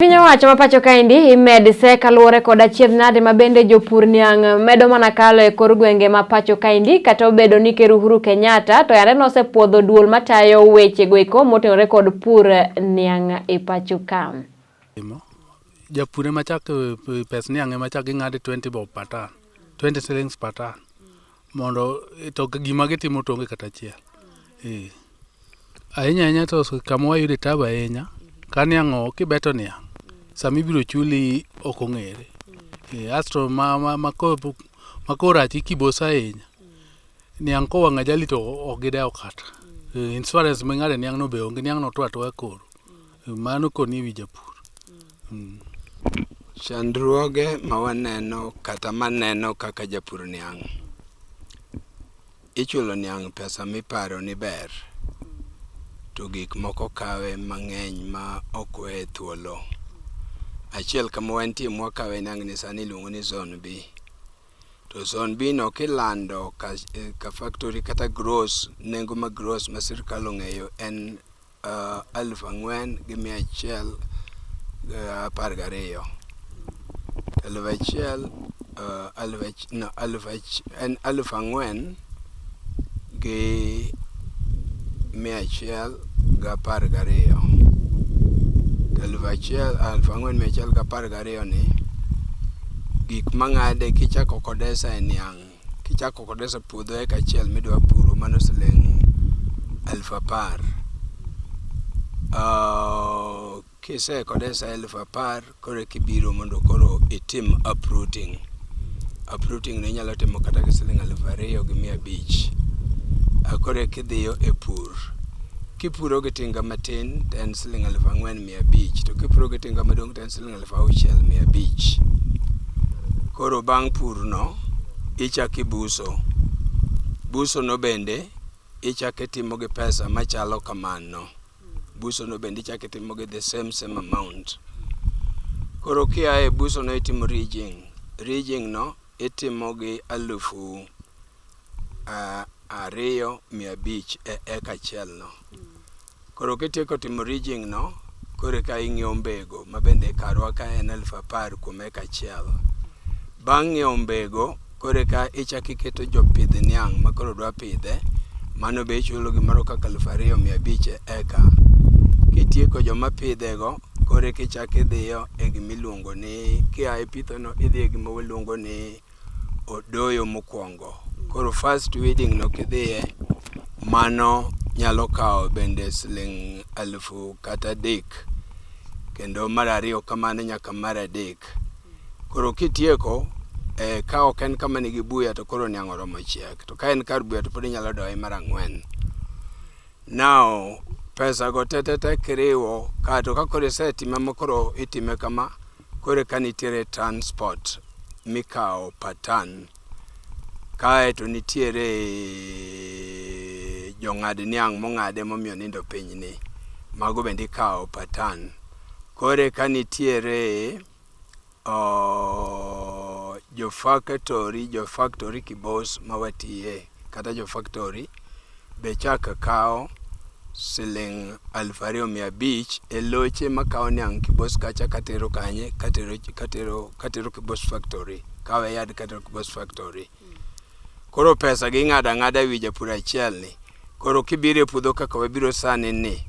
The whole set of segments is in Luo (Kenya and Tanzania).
Piny owacho ma pacho kaendi imed se kaluwore kod achiedh nade ma bende jopur niang' medo mana kalo e kor gwenge ma pacho kaendi kata obedo ni Ker Uhuru Kenyatta to yande nosepuodho duol matayo weche goeko motenore kod pur niang' e pacho ka. Japur ema chak pes niang' ema chak ging'ade 20 bob per ton, 20 shillings per ton mondo to gima gitimo to onge kata achiel. Eh. Ahinya ahinya to kama wayude tabu ahinya, ka niang' kibeto niang' sama ibiro chuli ok ong'ere. Eh, asto ma koro rach ikibosa ahinya. Niang' kowang' ajali to ok gidew kata. Insurance ming'ade niang' no be onge, niang' no two atoya koro. Mano koni e wi japur. Chandruoge ma waneno kata maneno kaka japur niang', ichulo niang' pesa miparo ni ber, to gik moko kawe mang'eny ma ok weye thuolo. Achiel kama wantie mwakawe niang' ni sani iluongo ni Zone B. To Zone B no kilando ka factory kata gross, nengo ma gross ma sirkal ong'eyo en 4112. 1000, no, en 4112. To 1000, 4112 ni, gik mang'ade kichako kodesa e niang', kichako kodesa puodho eka achiel midwa puro mano siling 10,000. Kise kodesa 10,000 koro eka ibiro mondo koro itim uprooting. Uprooting no inyalo timo kata gi siling 2500. Koro eka idhiyo e pur. Kipuro gi tinga matin to en siling 4500 to kipuro gi tinga maduong' to en siling 6500. Koro bang' pur no ichako ibuso. Buso no bende ichako itimo gi pesa machalo kamano. Buso no bende ichako itimo gi the same same amount. Koro kia e buso no itimo ridging. Ridging no itimo gi 2500 e eka achiel no. Koro kitieko timo ridging no, koro eka ing'iewo mbego ma bende karwa ka en 10,000 kuom eka achiel. Bang' ng'iewo mbego, koro eka ichako iketo jopidh niang' ma koro dwa pidhe, mano be ichulo gimoro kaka 2500 e eka. Kitieko joma pidhe go, koro eka ichako idhiyo e gimiluongo ni, kia e pitho no idhi e gima waluongo ni odoyo mokwongo. Koro first weeding no kidhiye, mano nyalo kawo bende siling 3000 kendo mar ariyo kamano nyaka mar adek. Koro kitieko, ka ok en kama nigi buya to koro niang' oromo chiek. To ka en kar buya to pod inyalo doye mar ang'wen. Now, pesa go te te te kiriwo, kato ka koro isetime ma koro itime kama, koro eka nitiere transport mikawo per ton. Kae to nitiere jong'ad niang' mong'ade momiyo onindo piny ni. Mago bende ikawo per ton. Koro eka nitiere jo factory Kibos ma watiye kata jo factory be chak kawo siling 2500 e loche makawo niang' Kibos kacha katero kanye katero Kibos factory kawe yard katero Kibos factory. Koro pesa gi ing'ado ang'ada e wi japur achiel ni. Koro kibiro e puodho kaka wabiro sani ni,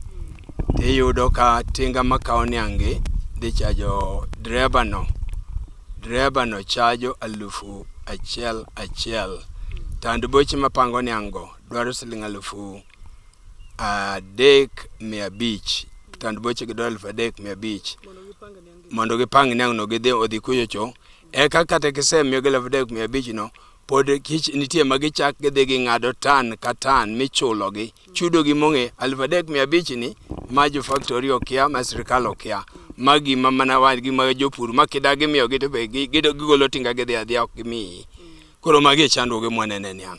tiyudo ka tinga makawo niang' gi dhi chajo dereba no. Dereba no chajo 1000 achiel. Tand boche mapango niang' go dwaro siling 3500. Tand boche gi dwaro 3500 mondo gipang niang' no gidhi odhi kucho cho. Eka kata kisemiyogi 3500 no, pod nitie ma gichak gidhi ging'ado tan ka tan michulogi. Chudo gi mong'e 3500 ni ma jo factory okia, ma sirkal okia. Ma gima mana wan gima jopur ma kidagi miyogi to be gigolo tinga gidhi adhiya ok gimiyi. Koro magi e chandruoge mwanene niang'.